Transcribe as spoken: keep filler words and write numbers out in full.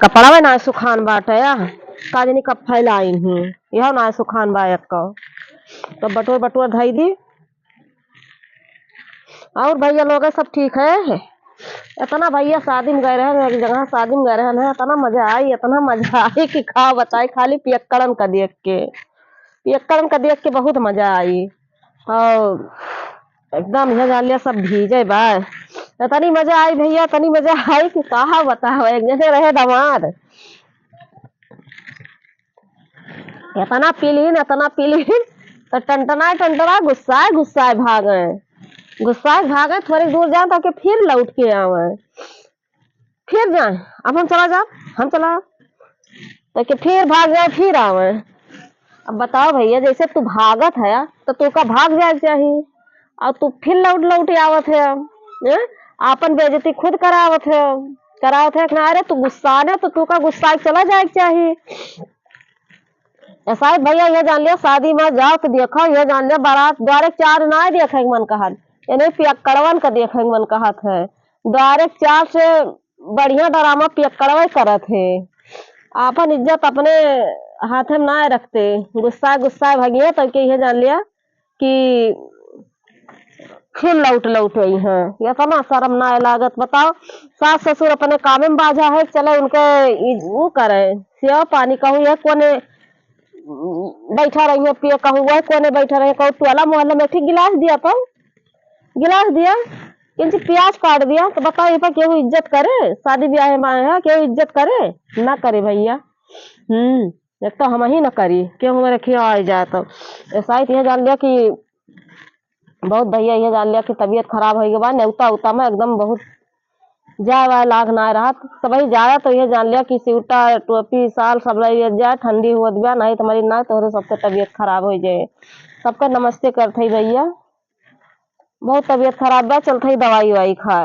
कपड़वा ना सुखान बाटे, या का जनी कब फैलाइन ही, यह ना सुखान बा एक्को। तो बटोर बटोर धई दी। और भैया लोग सब ठीक है? इतना भैया शादी में गए रहन, एक जगह शादी में गए रहन है, इतना मजा आई, इतना मजा आई कि का बताई, खाली पियक्कड़न का देख के, पियक्कड़न का देख के बहुत मजा आई। और एकदम यह जान लिया सब भीजे बा। इतनी मजा आई भैया, इतनी मजा आई कि का बताओ। एक जने रहे दामाद, इतना पिलीन, इतना पिलीन, तो टनटनाए टनटनाए गुस्साए गुस्साए भागे, गुस्साए भागे, थोड़ी दूर जाए तो के फिर लौट के आवे, फिर जाए, अब हम चला जाब, हम चला, तो के फिर भाग जाए, फिर आवे। अब बताओ भैया, जैसे तू भागत है तो तू का भाग जाए के चाही, और तू फिर लौट लौट आवत है, हैं? आपन बेइज्जती खुद करावत है, करावत है कि ना? अरे तू गुस्सा ने तो तू का गुस्सा के चला जाए के चाही। ऐसा है भैया, ये जान लिया, शादी में जाओ तो देखो, ये जान लिया, बारात द्वारे चार ना देखे के मन कहत, ये नहीं पियक्कड़वन का देखे के मन कहत है। द्वारे चार से बढ़िया ड्रामा पियक्कड़वे करत है। आपन इज्जत अपने हाथे में ना रखते, गुस्सा गुस्सा भगिए, तब के ये जान लिया कि फिर लौट लौट आई हैं। इतना शर्म ना लागत, बताओ। सास ससुर अपने कामे में बाझा है, चले उनके इ-, वो करे, सेवा पानी कहूँ, ये कोने बैठा रही है, पिए कहूँ, वह कोने बैठा रही है, कहूँ टोला मोहल्ला में एक ठे गिलास दिया पाओ, गिलास दिया, इंच प्याज काट दिया, तो बताओ, ये पर केहू इज्जत करे? शादी ब्याह में आए हैं, केहू इज्जत करे? ना करे भैया। हम्म, एक तो हम ही ना करी, केहू हमारे खिया आ जाए तो। ऐसा ही तो ये जान लिया कि बहुत भैया ये जान लिया कि तबीयत खराब हो गई बा, नेवता उता में एकदम बहुत जाए वाए लाग ना रहत। सब ही जाए तो ये जान लिया कि सिउटा, टोपी, साल सब ले जाए, ठंडी हुअत बा, नहीं तो मरी ना, तोहरे सबके तबीयत खराब हो जाए। सबका नमस्ते करत हई भैया, बहुत तबीयत खराब बा, चलत हई दवाई उवाई खाए।